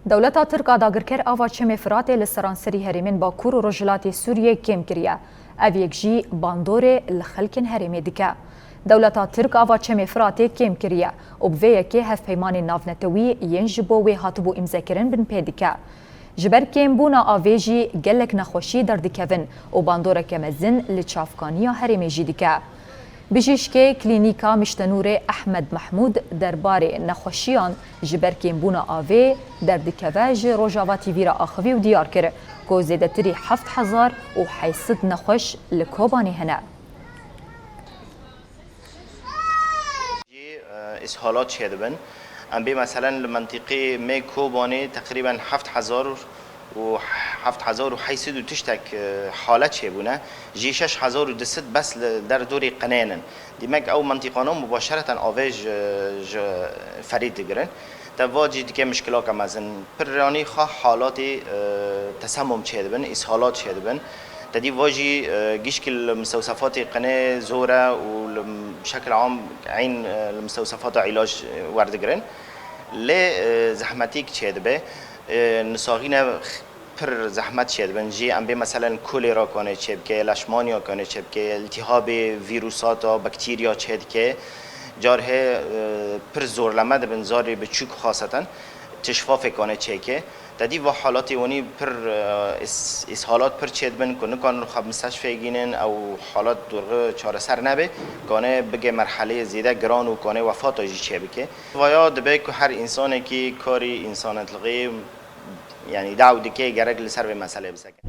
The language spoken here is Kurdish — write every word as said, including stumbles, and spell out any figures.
Dewleta Tirk a dagirker ava Çemê Firatê li seranserî herêmên Bakur û Rojhilatê Sûriyê kêm kiriye. Ev yek jî bandorê li xelkên herêmê dike. Dewleta Tirk ava Çemê Firatê kêm kiriye û bi vê yekê hevpeymanên navnetewî yên ji bo wê hatibû îmzekirin binpê dike. Ji ber kêmbûna avê jî gelek nexweşî derdikevin û bandoreke mezin li çavkaniya herêmê jî dike. Bijîşkê Klînîka Miştenûrê Ehmed Mehmûd derbarê nexweşiyan ji ber kêmbûna avê, derdikeve ji Rojava T V re axivî û diyar kir ku zêdetirî heft hezar û heyt sed nexweş li Kobanê hene. Jî, e, îshalat çêdibin. Em bê meselen li mentiqê me Kobanê teqrîben heft hezar û heft hezar û heyt sed û tiştek, e, halet çêbûne. Jî şeş hezar û du sed bes li derdorê qinênin. Dîmek ew mentiqana mubaşereten avê ji, ji ferî digirin. Te va jî dike mişkilaka mezin. Piranî xwe halatê, e, tesemum çêdibin, îshalat çêdibin. Te dî va jî, e, gişkî li mistewsefatê qinê zor e û li şekil am eyn, e, li mistewsefata îlac, e, werdigirin. Lê, e, zehmetîk çêdibe. E, nisaxîne pir zehmet çêdibin. Jî em bê meselen kolera kane çêbike, leşmaniya kane çêbike, iltihabê vîrusata, bakterya çêdike. Car hê, e, pir zorleme dibin zarê biçûk xaseten. Tişfafê kane çêke. Te dî va halatê wanî pir, e, îs-, îshalat pir çêdibin ku nikanin xwe bi misteshfê gînin, ew halat durxi çareser nebe, kane bige merheleyê zêde giran û kane wefata jî çêbike. Vaya dibe ku her însanekî karî însanetliğê, yanî daw dike gerek li ser vê meselê biseke.